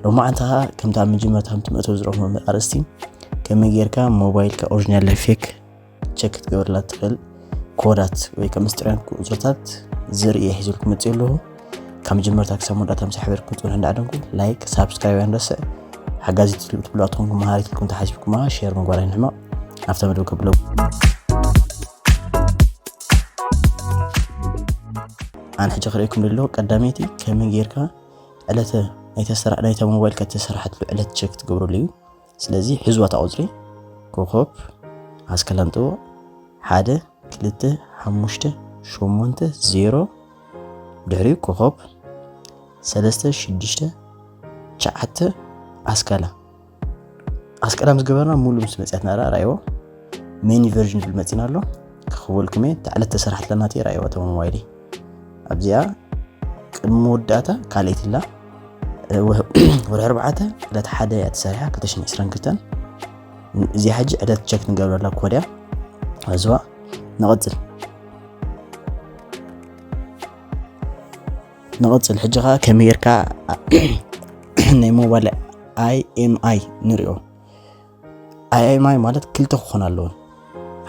ሎማዓንቲ ኸዓ ከምቲ ኣብ መጀመርታ ከምቲ መእተዊ ዝረኹም ኣርእስቲ ከመይ ጌርካ ሞባይልካ ኦሪጂናል ፌክ ቸክ ክትገብርላ ትኽእል ኮዳት ወይ ከዓ ምስጢራውያን ቁፅርታት ዘርኢ እየ ሒዘልኩም መፅእ ኣለኹ። ካብ መጀመርታ ክሳብ መወዳእታ ምስ ሓበርኩም ፅንሑ እንዳዓደንኩ ላይክ ሳብስክራይብ ኣይንረስዕ። ሓጋዚት ትብሉ ኣትኹም መሃሪት ኢልኩም ተሓሲብኩማ ሼር ምግባር ኣይንሕመቕ። ኣብታ መደብ ከብለኩም። ኣነ ሕጂ ክርእየኩም ደሎ ቀዳመይቲ ከመይ ጌርካ ዕለተ ናይታ ስራሕ ናይታ ሞባይልካ እተሰራሓትሉ ዕለት ቸክ ትገብረሉ እዩ። ስለዚ ሕዝዋ እታ ቁፅሪ ኮኾብ ኣስከላንጥዎ ሓደ ክልተ ሓሙሽተ ሸሞንተ ዜሮ ድሕሪኡ ኮኾብ ሰለስተ ሽዱሽተ ትሽዓተ ኣስከላ ኣስቀዳም ዝገበርና ሙሉ ምስ መፅያትና ራ ራይዎ ሜኒ ቨርዥን ዝብል መፂና ኣሎ። ክኽበልኩም እየ። ተዕለት ተሰራሕትለና እቲ ራይዎ ተመ ሞባይሊ ኣብዚኣ ቅድሚ መወዳእታ ካልኣይቲ ላ ወርሒ ኣርባዕተ ዕለት ሓደ እያ ተሰሪሓ ክልተ ሽሕን ዕስራን ክልተን። እዚኣ ሕጂ ዕለት ቸክ ንገብረላ ኮድያ ኣዝዋ ንቐፅል ንቐፅል ሕጂ ኸዓ ከመይ ጌርካ ናይ ሞባይል ኣይ ኤም ኣይ ንሪኦ። ኣይ ኤም ኣይ ማለት ክልተ ክኾን ኣለዎ።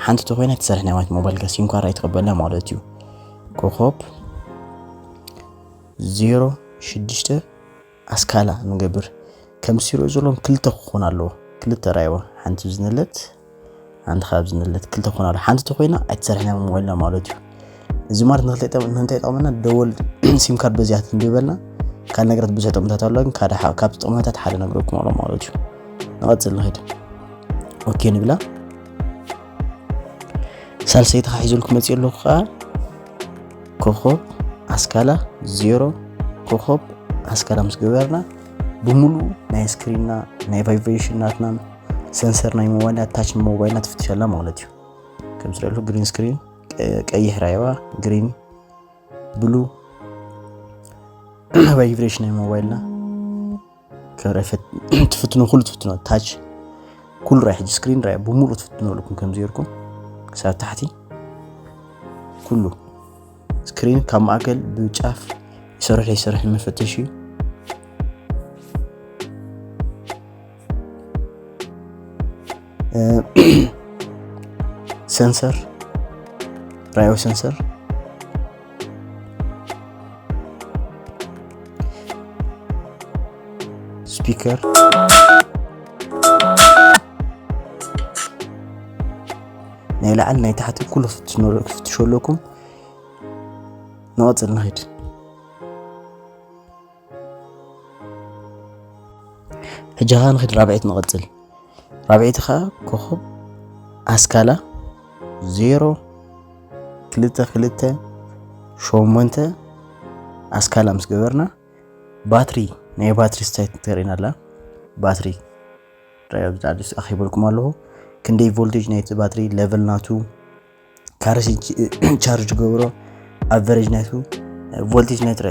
ሓንቲ ተኮይና ትሰርሕ ናይ ማለት ሞባይል ጋር ሲም ካርድ ኣይትቐበልና ማለት እዩ። ኮኾብ ዜሮ ሽዱሽተ ኣስካላ ንገብር። ከም ሲሮ ዘለዎም ክልተ ክኾን ኣለዎ። ክልተ ራይዋ ሓንቲ ዝነለት ሓንቲ ካብ ዝነለት ክልተ ክኾን ኣለዎ። ሓንቲ ተኮይና ኣይትሰርሕና ሞባይልና ማለት እዩ። እዚ ማለት ንክልተ ይጠቕም- ንምንታይ ይጠቕመና? ደወል ሲም ካርድ በዚኣ ትንብበልና ካልእ ነገራት ብዙሕ ጥቕምታት ኣለዋ። ግን ካደ ሓ- ካብ ጥቕምታት ሓደ ነግረኩም ኣሎ ማለት እዩ። ንቐፅል ንኸይድ። ኦኬ ንብላ። ሳልሰይቲ ካ ሒዘልኩም መፅእ ኣለኩ ከዓ ኮኾብ ኣስካላ ዜሮ ኮኾብ ኣስካላ ምስ ገበርና ብምሉእ ናይ ስክሪንና ናይ ቫይብሬሽን ናትናን ሰንሰር ናይ ሞባይልና ታች ሞባይልና ትፍትሸላ ማለት እዩ። ከም ዝረሉ ግሪን ስክሪን ቀይሕ ራይዋ ግሪን ብሉ ቫይብሬሽን ናይ ሞባይልና ትፍትኖ ኩሉ ትፍትኖ ታች ኩሉ ራይ ሕጂ ስክሪን ራይ ብምሉእ ትፍትኖ ኣለኩም ከም ዝርኩም ክሳብ ታሕቲ ኩሉ ስክሪን ካብ ማእከል ብጫፍ ይሰርሕ ይሰርሕ መፈተሽ እዩ። ሰንሰር ራዮ ሰንሰር ስፒከር ናይ ላዕሊ ናይ ታሕቲ ኩሉ ክትፍትሾ ኣለኩም። ንቐፅል ንኸይድ። ሕጂ ኸዓ ንኸይድ ራብዒት ንቐፅል። ራብዒቲ ኸዓ ኮኸብ ኣስካላ ዜሮ ክልተ ክልተ ሸሞንተ ኣስካላ ምስ ገበርና ባትሪ ናይ ባትሪ ስታይት ተርእና ኣላ። ባትሪ ራዮ ኣብዚ ኣዲስ ኣኺበልኩም ኣለኹ። ክንደይ ቮልቴጅ ናይቲ ባትሪ ሌቨል ናቱ ካረሲ ቻርጅ ገብሮ ኣቨሬጅ ናይቱ ቮልቴጅ ናይ ትረ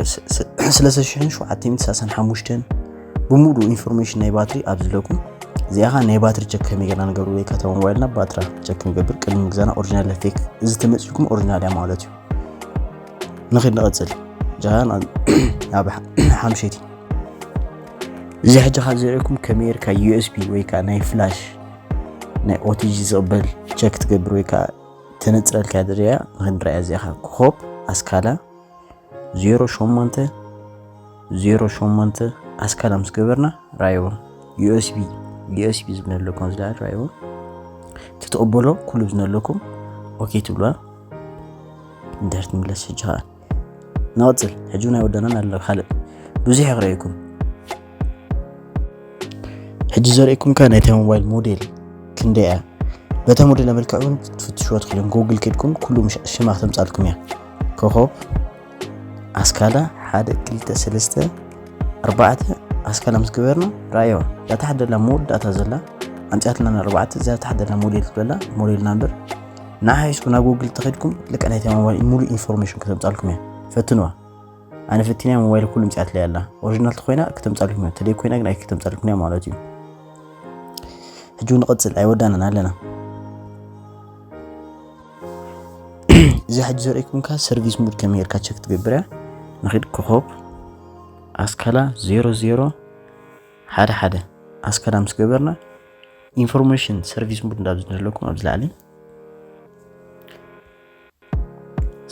ስለሰ ሽሕን ሸውዓተ ሚእትን ሰላሳን ሓሙሽተን ብሙሉ ኢንፎርሜሽን ናይ ባትሪ ኣብ ዝለኩም እዚኣ ኸዓ ናይ ባትሪ ቸክ ከመይ ጌርና ንገብር ወይ ካታ ሞባይልና ባትራ ቸክ ንገብር ቅድሚ ምግዛና ኦሪጂናል ፌክ እዚ ተመፂኩም ኦሪጂናል እያ ማለት እዩ። ንኽድ ንቐፅል ጃን ኣብ ሓምሸይቲ እዚ ሕጂ ካብ ዘርእኩም ከመይ ጌርካ ዩኤስቢ ወይ ከዓ ናይ ፍላሽ ናይ ኦቲጂ ዝቕበል ቸክ ትገብር ወይ ከዓ ተነፅረልካ ድርያ ንክንረያ እዚኣኻ ኮኾብ ኣስካላ ዜሮ ሸሞንተ ዜሮ ሸሞንተ ኣስካላ ምስ ገበርና ራይዎ ዩኤስቢ ዩኤስቢ ዝብለለኩም ዝለዓል ራይዎ ትትቕበሎ ኩሉ ዝነለኩም ኦኬ ትብልዋ። እንድሕር ትምለስ ሕጂ ኸዓ ንቐፅል። ሕጂ እውን ኣይወዳናን ኣሎ ካልእ ብዙሕ ይኽረየኩም። ሕጂ ዘርእኩም ከ ናይታ ሞባይል ሞዴል ክንደይ እያ? በታ ሞዴል ኣመልክዕ እውን ክትፍትሽዎ ትኽእሉ። ጎግል ከድኩም ኩሉ ሽማ ክተምፃልኩም እያ። ኮኾብ ኣስካላ ሓደ ክልተ ሰለስተ ኣርባዕተ ኣስካላ ምስ ገበርና ራእዮ እዛ ታሕት ዘላ መወዳእታ ዘላ ኣምፅኣትልና ኣርባዕተ እዛ ታሕት ዘላ ሞዴል ትብለላ ሞዴል ናምበር ንሓይስኩ ናብ ጎግል ተኸድኩም ልክዕ ናይታ ሞባይል ሙሉእ ኢንፎርሜሽን ከተምፃልኩም እያ። ፈትንዋ። ኣነ ፈቲና ሞባይል ኩሉ ምፅኣትለይ ኣላ። ኦሪጂናል ተኮይና ከተምፃልኩም እያ፣ ተደይ ኮይና ግን ኣይከተምፃልኩም እያ ማለት እዩ። ሕጂ ንቐፅል ኣይወዳናን ኣለና። እዚ ሕጂ ዘርእኩም ከ ሰርቪስ ሙድ ከመይ ጌርካ ቸክ ትገብር እያ። ንኺድ ኮኾብ ኣስካላ ዜሮ ዜሮ ሓደ ሓደ ኣስካላ ምስ ገበርና ኢንፎርሜሽን ሰርቪስ ሙድ እንዳብዚ ዘለኩም ኣብዚ ላዕሊ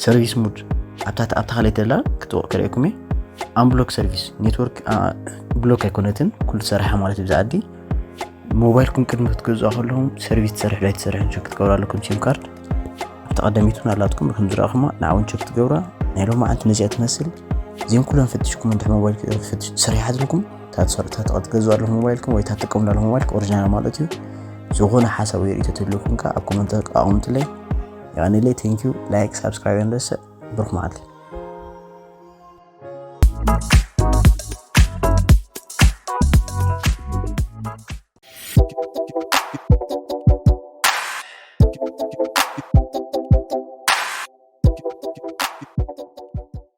ሰርቪስ ሙድ ኣብታ ኣብታ ካልኣይ ደላ ክትወቅ ከርእየኩም እየ። ኣምብሎክ ሰርቪስ ኔትወርክ ብሎክ ኣይኮነትን፣ ኩሉ ትሰርሓ ማለት እዩ። ብዛ ዓዲ ሞባይልኩም ቅድሚ ክትገዝኦ ከለኹም ሰርቪስ ትሰርሕ ዶ ኣይትሰርሕን ቸክ ክትገብሩ ኣለኩም። ሲም ካርድ ኣብቲ ቀዳሚት እውን ኣላትኩም ከም ዝረእኹማ ንዓ እውን ቸክ ትገብራ። ናይ ሎም መዓልቲ ነዚኣ ትመስል። እዚኦም ኩሎም ፈትሽኩም እንድሕር ሞባይል ፈትሽ ሰሪሓትልኩም እታ ትሰር- እታ ትገዝኡ ኣለኹም ሞባይልኩም ወይ እታ ትጥቀሙሉ ኣለኹም ሞባይል ኦሪጂናል ማለት እዩ። ዝኾነ ሓሳብ ወይ ርእይቶ ተልኩም ከ ኣብ ኮመንት ኣቐምጡለይ። የቐንየለይ። ቴንኪዩ። ላይክ ሳብስክራይብ ንረስዕ። ብሩኽ መዓልቲ።